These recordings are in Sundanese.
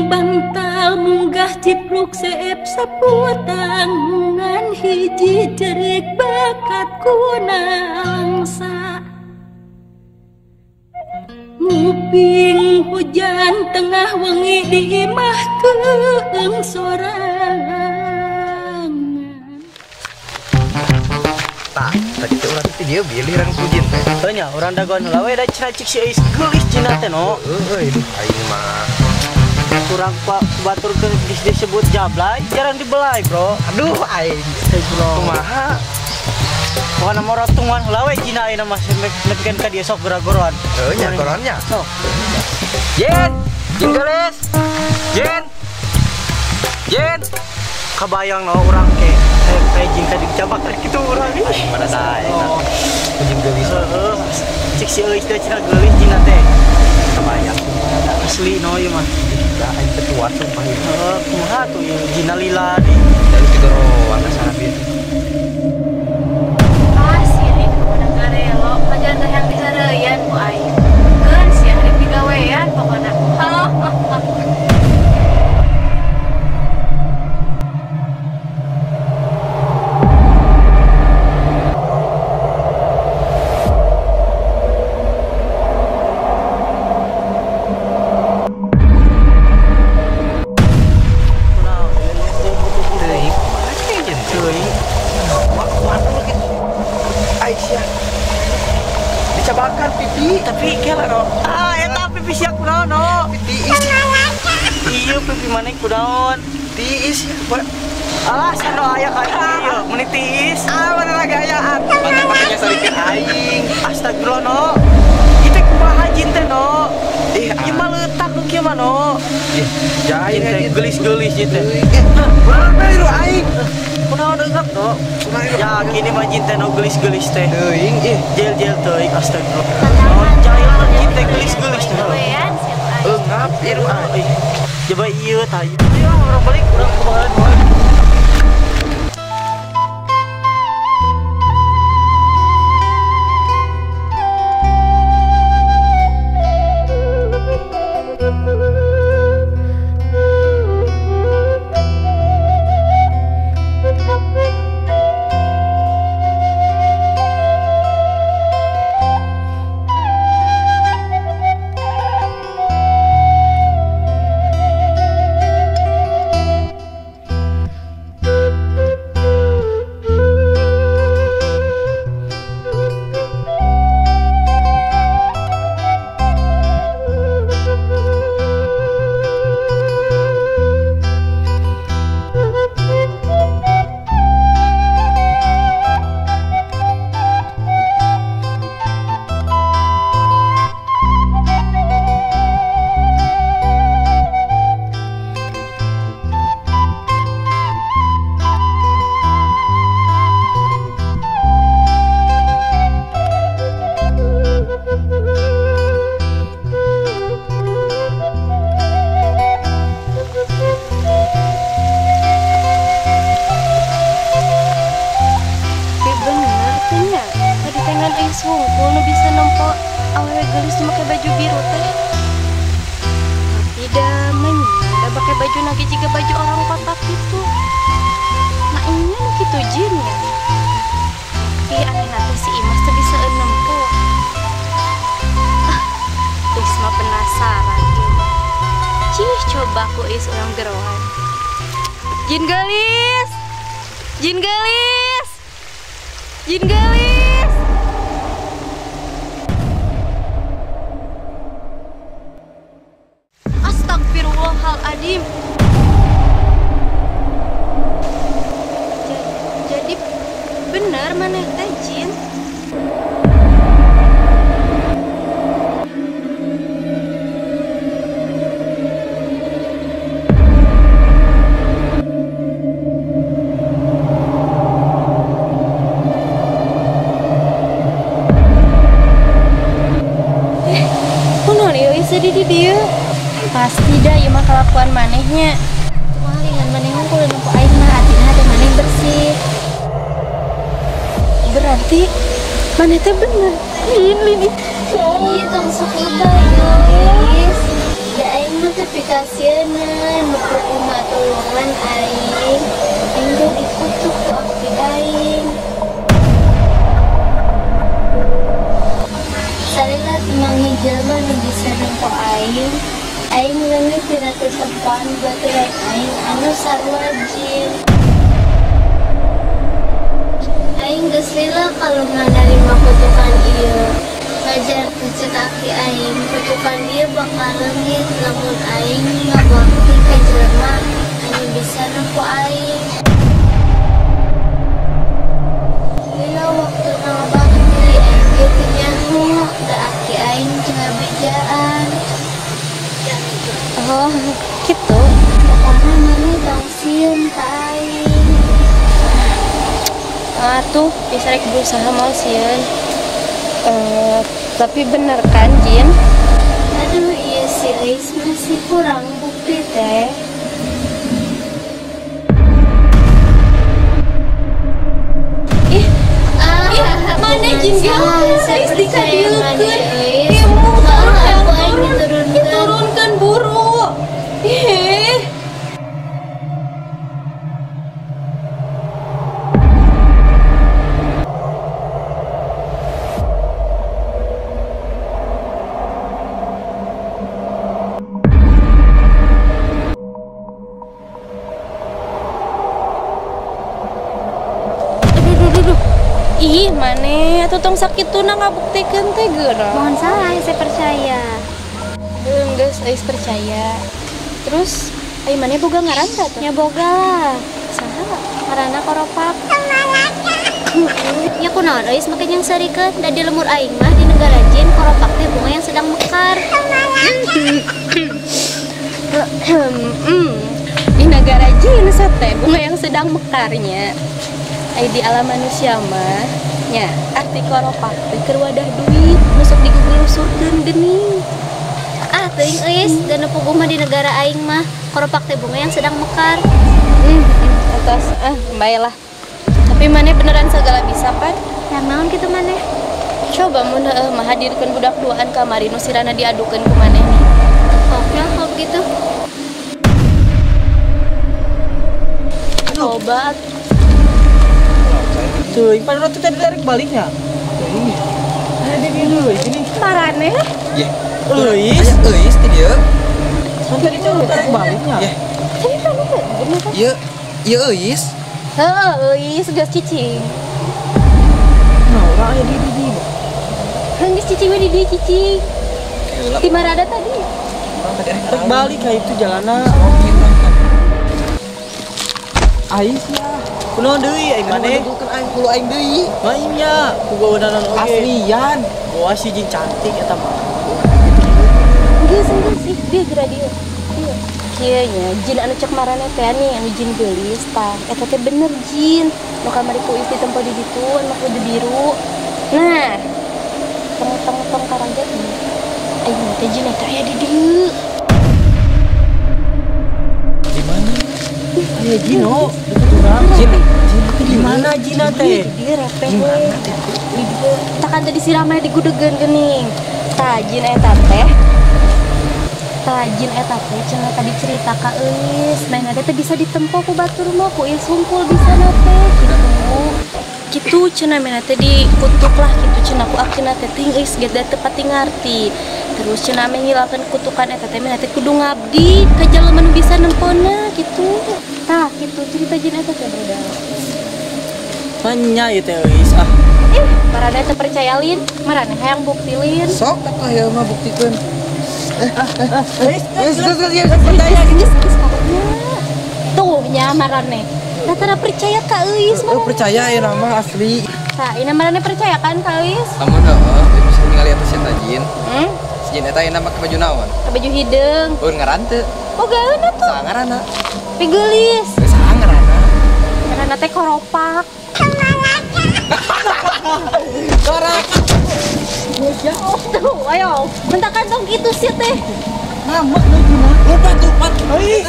Gandeng bantal munggah cipluk seep saputangan hiji cerik bakat kunangsa. Nguping hujan tengah wengi di imah keung sorangan. Tah, tadi teh urang teh dia bilih urang pujin teh. Heuh nya, urang dagoan heula we da cenah cik si Eis geulis cina teh no. Heueuh, aing mah kurang pak batur ke disebut jablay jarang dibelai bro. Aduh aing teh bro. Kumaha? Pokona mah rotungan heula we cina ayeuna mah nepikeun ka dieu sok gora-goroan. Heuh nya goronnya. Sok. Jen, Jen geulis. Jen. Jen. Kabayang no urang ke kayak jin tadi dicabak kitu urang. Aing mana sae. Jin geulis. Heeh. Cik si Euis teh cenah geulis jina teh. Kabayang asli no ieu mah. Da aing teh kuat sumpah ieu. Heeh, kumaha tuh ieu jina lila di. Da digorowan saha bieu teh. Ah, sirik pokona garelo, pajan teh yang dihareuyan ku aing. Keun sia rek digawean pokona. Dicabakan pipi tapi kela no. Ah eta pipi sia kunaon no. Tiis. Ieu pipi maneh kunaon? Tiis ya, Pak. Alah sano aya ka ieu meuni tiis. Ah mana gayaan. Mata-matanya sarikeun aing. Astagfirullah no. Ieu teh kumaha jin teh no? Ih, ieu mah leutak nu kieu mah no. Ih, jahil teh geulis-geulis ieu teh. Kunaon bae aing. Kunaon eungap no? Ya kini mah jin teh no geulis-geulis teh. Teuing ih, jel-jel teuing astagfirullah. Oh, jahil jin teh geulis-geulis teh. Eungap ieu aing. Coba ieu tah. Ayo urang balik urang kumaha. Wungkul nu bisa nempo awewe geulis nu make baju biru teh. Tapi da menya da pake baju nage jiga baju orang kota kitu. Nah inya nu kitu jin ya. Tapi anehna teh si Imas teh bisa nempo. Ah, Is mah penasaran ieu. Cih, coba ku Is urang geroan. Jin geulis. Jin geulis. Jin geulis. Astagfirullahaladzim. Jadi bener maneh teh jin? Kunaon ieu sedih di dieu? Pasti dah ieu mah kelakuan manehnya. Kumaha lingan maneh hungkul nempo aing mah atina hate maneh bersih. Berarti maneh teh bener. Lin lin. Ih, tong sok lebay, guys. Da aing Aing mah teu pikasieun nu kumaha tulungan aing. Aing teh dikutuk ku aki aing. Salila mangi jelema nu bisa nempo aing. Aing leungit dina tetempoan baturan aing anu sarua jin. Aing geus lila kalau nganarima kutukan ieu. Ngajar cek aki aing, kutukan ieu bakal leungit lamun aing ngabakti ka jelema anu bisa nempo aing. Lila waktu ngabakti aing ge teu nyaho da aki aing teu ngabejaan. Oh, gitu. Pokoknya maneh tong sieun ka aing. Atuh, bisa rek berusaha mau sieun. Tapi bener kan, Jin? Aduh, iya si Eis masih kurang bukti teh. Ih, ih, mana Jin geus dikadieukeun. Ih, diturunkeun buru. Ih. Ih, maneh atuh tong sakituna ngabuktikeun teh geura. Mohon salah, saya percaya. Geus, Ais percaya. Terus, ai maneh boga ngaran teh atuh? Ya boga lah. Saha? Ngaranna Koropak. Ya kunaon euis make jeung sarikeun da di lemur aing mah di negara jin koropak teh bunga yang sedang mekar. Di negara jin teh bunga yang sedang mekarnya. Ai di alam manusia mah nya arti koropak teh keur wadah duit nu sok digugulusurkeun geuning. Ah teuing euis da nu puguh mah di negara aing mah koropak teh bunga yang sedang mekar. Atas ah bae lah. Tapi maneh beneran segala bisa pan? Nah naon kitu maneh? Coba mun heueuh mah hadirkeun budak duaan kamari nu sirana diadukeun ku maneh nih. Oke lah kalau begitu. Coba tuh, padahal tuh tadi tarik baliknya. Ini. Ada dia dulu ini. Marane? Ye. Euis, euis ti dieu. Kan tadi tuh tarik baliknya. Ye. Tapi kan bener kan? Ieu, ieu euis. Heeh, euis geus cicing. Nah, urang aya di dieu. Heuh geus cicing we di dieu cicing. Di Marada tadi. Tarik balik ka itu jalanna. Ais ya. Kunaon deui aing maneh? Kunaon aing kulo aing deui. Main nya, ku gawadanan oge. Aslian. Wah si jin cantik eta mah. Geus geus ih dia geura dieu. Ieu. Kieu nya jin anu cek marane teh nih anu jin geulis tah. Eta teh bener jin. Nu kamari ku Is ditempo di ditu anu make baju biru. Nah, tong-tong-tong karaja ini. Aing teh jin eta aya di dieu. Di mana? Aya jin oh. Jin, di mana jina teh? Di repeh we. Di dieu. Takan tadi siramah digudegeun geuning. Tah jin eta teh. Tah jin eta teh cenah tadi cerita ka Euis, manehna teh bisa ditempo ku batur mah ku Is hungkul bisa na teh gitu. Kitu cenah manehna teh dikutuk lah kitu cenah ku akina teh ting Euis ge da teu pati ngarti. Terus cenah meh ngilangkeun kutukan eta teh manehna teh kudu ngabdi ka jelema nu bisa nempona kitu. Tah kitu cerita jin eta teh barudak. Manya ieu teh Euis ah. Ih, marane teu percaya lin, marane hayang bukti lin. Sok atuh ieu mah buktikeun. Euis, geus geus percaya geus geus karunya. Tuh nya marane. Tah percaya ka Euis mah. Percaya ieu mah asli. Tah, ieu marane percaya kan ka Euis? Lamun heueuh, bisa ningali eta sia jin. Si jin eta ieu make baju naon? Baju hideung. Eueun ngaran teu? Bogaeun atuh. Saha ngaranna? Pigeulis. Saha ngaranna? Ngaranna teh koropak. Koropak. Tuh, ayo. Mentakan tong gitu sih teh. Ngambek deui gimana? Lupa lupa. Euy.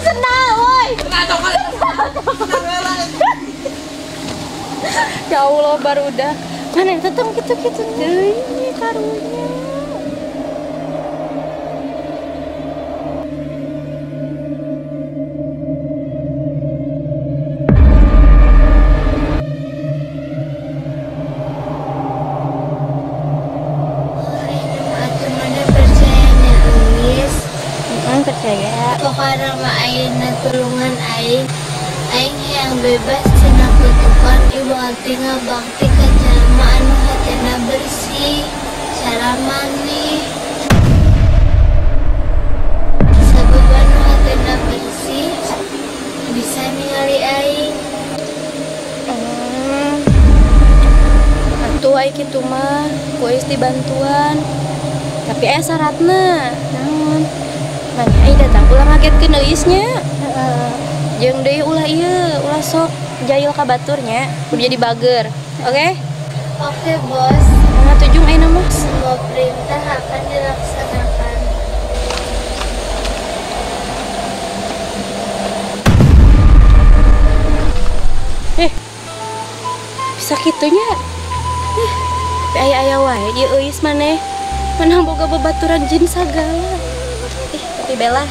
Senang, woi. Ya Allah, baru udah. Mana tetep gitu-gitu deui karunya. Bebas tina kutukan ieu berarti ngabakti ka jelema anu hatena bersih, cara maneh. Sabab anu hatena bersih bisa ningali aing. Atuh ai kitu mah ku Eis dibantuan. Tapi aya syaratna. Naon? Maneh ai datang ulah ngagetkeun Eis nya. Heeh. Jeung deui ulah ieu, ulah sok jahil ka batur nya, kudu jadi bager. Oke? Oke, Bos. Nah, tujung ayeuna mah. Semua perintah akan dilaksanakan. Bisa kitunya. Tapi aya-aya wae ieu Eis maneh. Menang boga babaturan jin sagala. Ih, tapi Bella.